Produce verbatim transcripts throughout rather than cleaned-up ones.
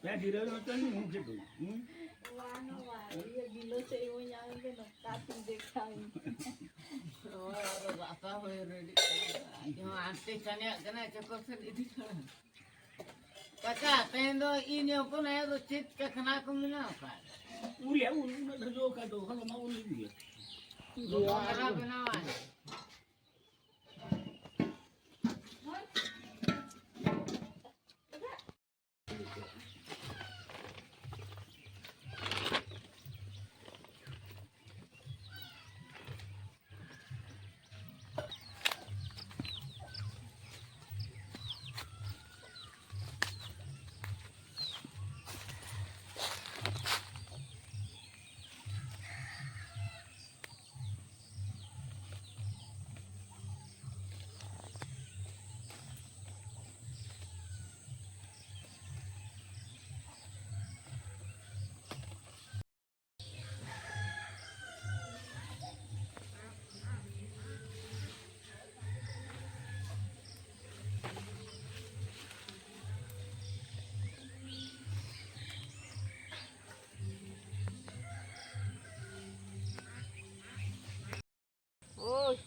ᱦᱮᱸ, ᱜᱤᱨᱟᱹ ᱨᱮ ᱢᱤᱫᱴᱟᱝ ᱩᱱᱠᱩ ᱫᱚ, ᱦᱩᱸ᱾ ᱵᱟᱝ, ᱵᱟᱝ, ᱤᱭᱟᱹ ᱵᱤᱞᱚ ᱥᱮᱫ ᱤᱧ ᱟᱹᱜᱩ ᱠᱮᱫᱟ, ᱱᱚᱝᱠᱟ ᱛᱤᱧ ᱫᱮᱠᱷᱟᱣ ᱤᱧ᱾ ᱦᱳᱭ, ᱟᱫᱚ ᱜᱟᱯᱟ ᱦᱩᱭ ᱨᱮᱰᱤᱜ ᱠᱟᱱᱟ᱾ ᱤᱧ ᱦᱚᱸ ᱟᱱᱴᱤ ᱪᱟᱱᱤᱭᱟᱜ ᱠᱟᱱᱟ, ᱪᱚᱠᱚ ᱥᱮᱫ ᱤᱫᱤ ᱠᱟᱱᱟ᱾ ᱠᱟᱠᱟ, ᱛᱮᱦᱮᱧ ᱫᱚ ᱤᱧ ᱦᱚᱯᱚᱱ ᱟᱭᱳ ᱫᱚ ᱪᱮᱫ ᱠᱟᱠᱷᱱᱟ ᱠᱚ ᱢᱮᱱᱟᱜ ᱟᱠᱟᱫ? ᱩᱞ ᱭᱟ, ᱩᱞ ᱩᱱᱟᱹᱜ ᱰᱷᱮᱨ ᱡᱚ ᱟᱠᱟᱫ ᱫᱚ, ᱦᱚᱞᱟ ᱢᱟ ᱩᱞ ᱤᱫᱤᱭᱟ᱾ ᱞᱚᱜᱚᱱ ᱫᱷᱟᱨᱟ ᱵᱮᱱᱟᱣᱟᱭ᱾ ᱳᱭ᱾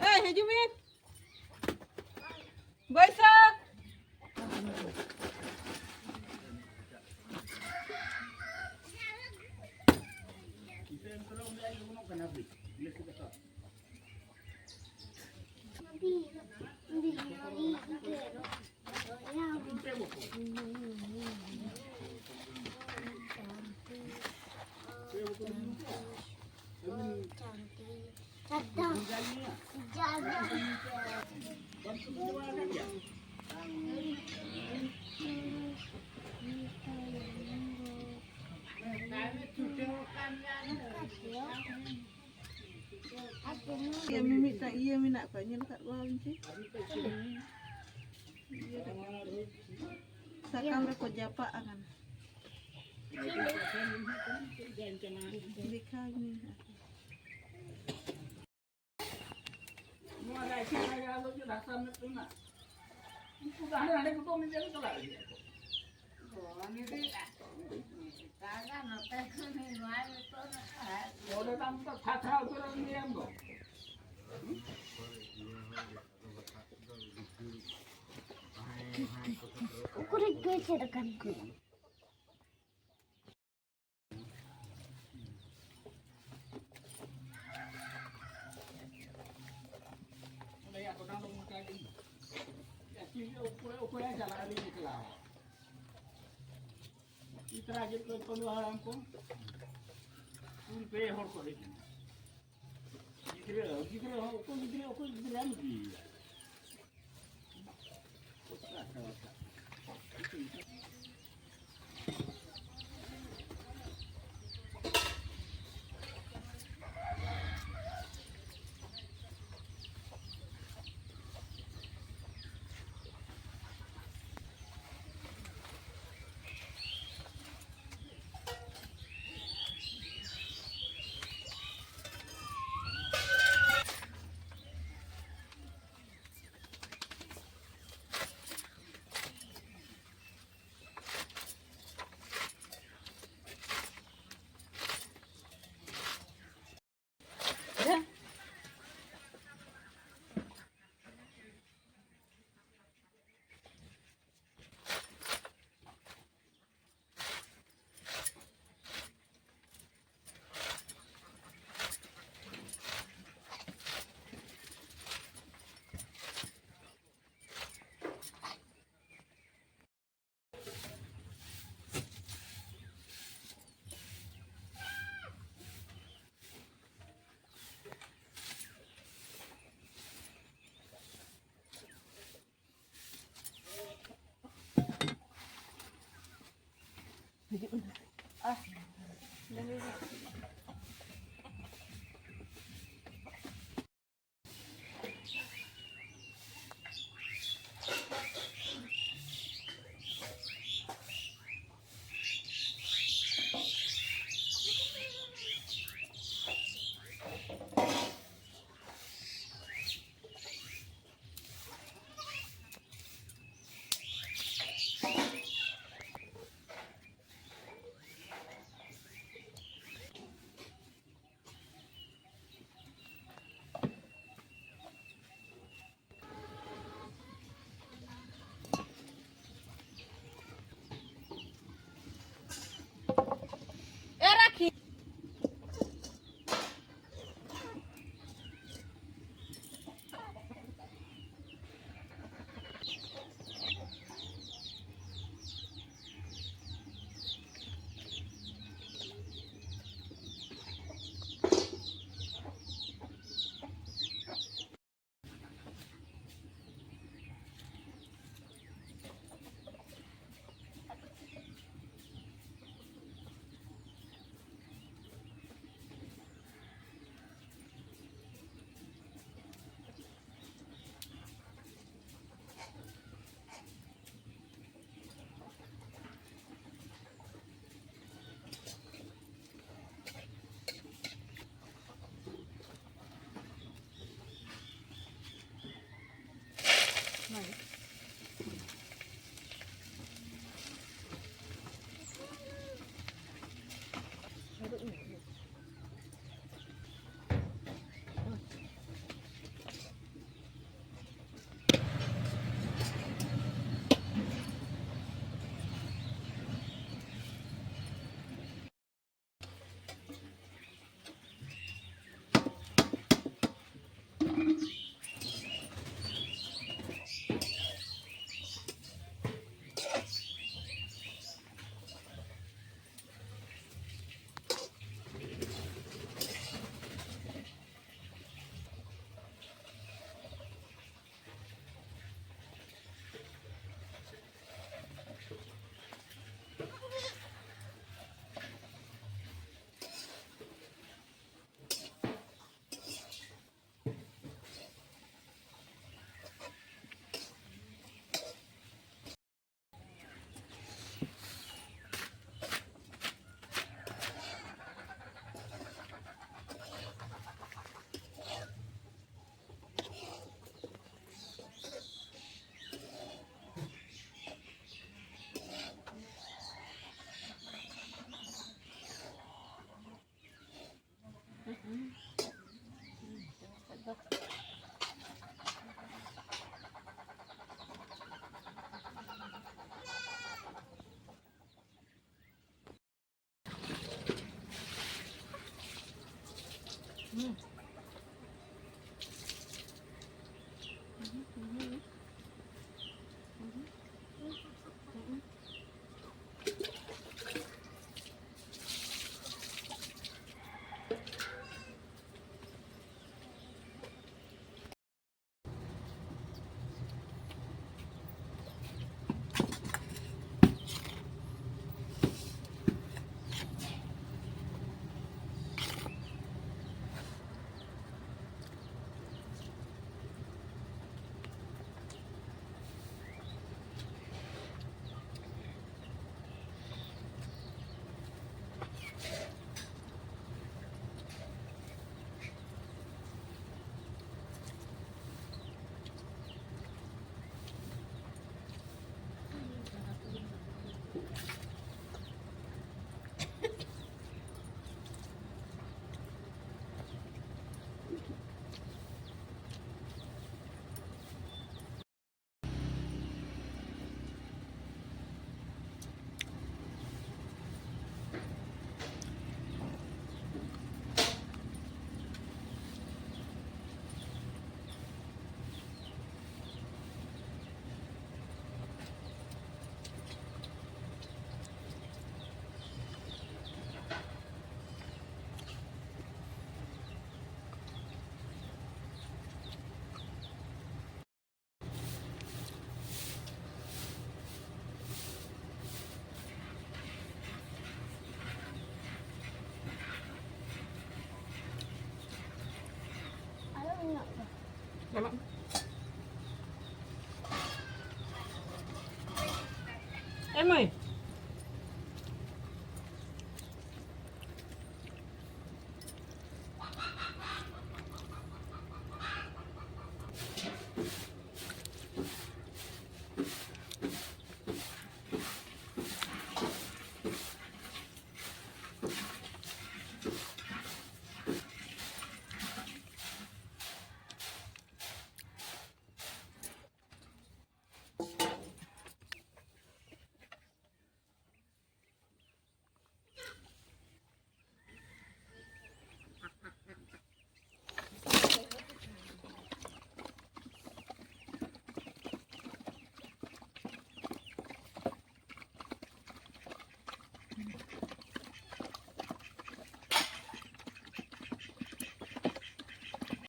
ᱮᱭ, ᱦᱤᱡᱩᱜ ᱢᱮ᱾ ᱵᱟᱹᱭᱥᱟᱹᱠᱷ᱾ ᱤᱭᱟᱹ ᱢᱤᱢᱤᱫᱴᱟᱝ ᱤᱭᱟᱹ ᱢᱮᱱᱟᱜ ᱠᱚᱣᱟ, ᱧᱮᱞ ᱟᱠᱟᱫ ᱠᱚᱣᱟ ᱵᱤᱱ ᱪᱮ? ᱤᱭᱟᱹ ᱨᱮ᱾ ᱥᱟᱠᱟᱢ ᱨᱮᱠᱚ ᱡᱟᱯᱟᱜ ᱟᱠᱟᱱᱟ᱾ ᱫᱮᱠᱷᱟᱣ ᱟᱹᱧ ᱢᱮ ᱦᱟᱸᱜ᱾ ᱱᱚᱣᱟ ᱨᱮ ᱟᱹᱠᱷᱤᱨ ᱞᱟᱜᱟ ᱟᱞᱚ ᱡᱮ ᱵᱷᱟᱥᱟ ᱢᱮᱫ ᱨᱮᱱᱟᱜ᱾ ᱩᱱᱠᱩ ᱫᱚ ᱦᱟᱸᱰᱮ ᱱᱟᱰᱮ ᱠᱚ ᱫᱚᱱ ᱤᱫᱤᱭᱟ, ᱪᱟᱞᱟᱜ ᱞᱟᱹᱜᱤᱫ ᱟᱠᱚ᱾ ᱫᱚᱱ ᱤᱫᱤᱭᱟ ᱠᱚ᱾ ᱱᱚᱰᱮ ᱫᱚ ᱟᱢ ᱫᱚ ᱛᱷᱟᱛᱷᱟ ᱩᱛᱟᱹᱨ ᱮᱱ ᱜᱮᱭᱟᱢ ᱫᱚ᱾ ᱩᱠᱩᱨᱤᱡ ᱜᱟᱹᱭ ᱪᱮᱫ ᱟᱠᱟᱱ ᱠᱚ? ᱟᱞᱮᱭᱟᱜ ᱜᱚᱰᱟᱝ ᱫᱚ ᱚᱱᱠᱟ ᱜᱮ᱾ ᱡᱟᱹᱥᱛᱤ ᱚᱠᱚᱭ, ᱚᱠᱚᱭ ᱪᱟᱞᱟᱜᱼᱟ, ᱟᱹᱞᱤᱧ ᱮᱠᱞᱟ ᱦᱚᱲ᱾ ᱤᱛᱨᱟ ᱜᱮ ᱠᱚ ᱯᱟᱹᱰᱩᱣᱟᱹ ᱦᱟᱲᱟᱢ ᱠᱚ᱾ ᱯᱩᱱ ᱯᱮ ᱦᱚᱲ ᱠᱚ ᱦᱮᱡ ᱮᱱᱟ᱾ ᱜᱤᱫᱽᱨᱟᱹ, ᱜᱤᱫᱽᱨᱟᱹ ᱦᱚᱸ ᱚᱠᱚᱭ ᱜᱤᱫᱽᱨᱟᱹ, ᱚᱠᱚᱭ ᱜᱤᱫᱽᱨᱟᱹ ᱟᱢ ᱤᱫᱤᱭᱮᱭᱟ? ᱪᱟᱞᱟᱜ ᱢᱮ᱾